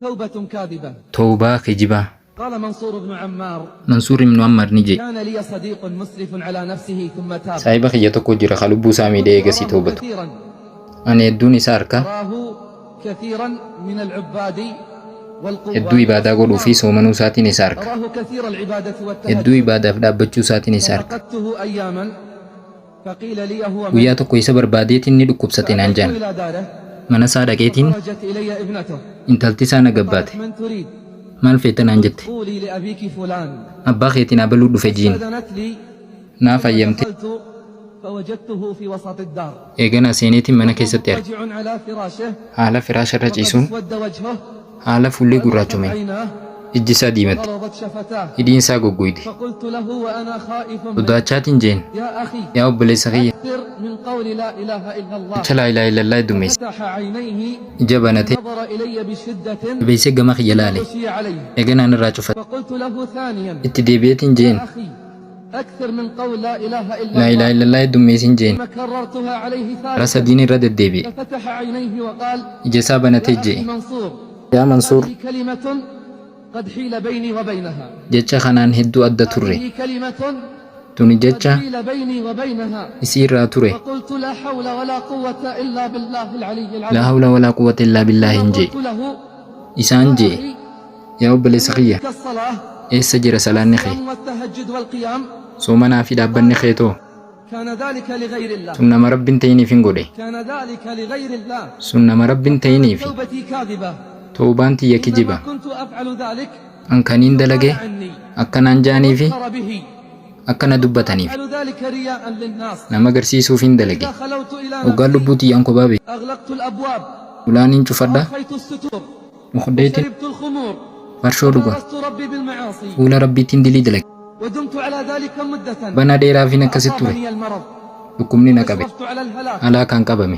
توبة كاذبة. Towbaa kijibaa. قال منصور بن عمار Mansuur ibnu Ammar ni je'e. كان لي صديق مسرف على نفسه ثم تاب. Saahiba kiyya tokko jira ka lubbuu isaa miidhee كنت eegasii أراه towbatu. كثيرا Ani hedduun isa arka, أراه كثيرا من العباد hedduu والقوام ibaadaa godhuu fi والصوام. soomanuu isaatiin isa arka. أراه كثير العبادة Hedduu والتهجد. ibaadaaf dhaabbachuu isaatiin isa arka. ففقدته أياما فقيل لي هو Guyyaa مريض. tokko isa barbaadeetiin ni dhukkubsate naan فأتيت jedhan. إلى داره Mana isaa dhaqeetiin فخرجت إلي ابنته intalti isaa na gabbaate. قالت من تريد؟ Maal feeta naan jette. قولي لأبيك فلان. Abbaa keetiin abaluu dhufe jiin. استأذنت لي Naaf ثم hayyamte. دخلت فوجدته في وسط الدار Eeganaa seeneetiin mana وهو keessatti arge. مضطجع على فراشه Haala firaasha irra وقد ciisuun, اسود وجهه haala fuulli وألفت gurraachomeen, عيناه ijji isaa diimatte, غلظت شفتاه. hidhiin isaa goggoyte. فقلت له وأنا خائف منه Sodaachaatiin jeen, يا أخي yaa obboleessa kiyya, أكثر من قول لا إله إلا الله. jecha laa ilaaha illallaa heddummeesse. فتح عينيه Ija banatee ونظر إلي بشدة jabeessee gama kiyya laale. غشي عليه. Eeganaan irraa cufate. فقلت له ثانيا Itti deebi'eetiin jeen, يا أخي أكثر من قول لا إله إلا laa ilaaha الله. illallaa heddummeessin jeen. ثم كررتها عليه Karaa ثالثا sadiin irra deddeebi'e. ففتح عينيه وقال Ija isaa banatee يا je'e. أخي منصور Yaa Mansuur, هذه كلمة قد حيل بيني وبينها. jecha kanaan hedduu adda turre. هذه كلمة Tuni قد jecha حيل بيني وبينها. isii irraa ture. فقلت لا حول ولا قوة إلا بالله العلي Laa العظيم. hawla walaa quwwata illaa billaahi ثم hin je'e. قلت له Isaan يا je'e, أخي yaa obboleessa أين kiyya, تلك الصلاة eessa jira salaanni kee? والصيام والتهجد والقيام؟ Soomanaa fi dhaabbanni قال kee too? كان ذلك لغير الله. Sun nama Rabbiin ta'iniif hin godhe. كان ذلك لغير الله. Sun nama Rabbiin فكانت ta'iniifi. توبتي كاذبة. Towbaan tiyya إنما kijiba. كنت أفعل ذلك An kaniin ليقال dalage عني akka naan ja'aniifi وأفخر به. akka na dubbataniif. أفعل ذلك رياء للناس. Nama agarsiisuuf hin dalage. إذا خلوت إلى Hoggaan نفسي lubbuu tiyyaan kophaa beeku. أغلقت الأبواب Ulaan hin cufadha. وأرخيت الستور Mukuddeetiin وشربت الخمور farshoo dhuga. ومارست ربي بالمعاصي Fuula Rabbiittiin dilii dalage. ودمت على ذلك مدة Banaa dheeraafin akkasitti ture. فأصابني المرض Dhukkubni na qabe. وأشرفت على الهلاك. Alaa kan qabame.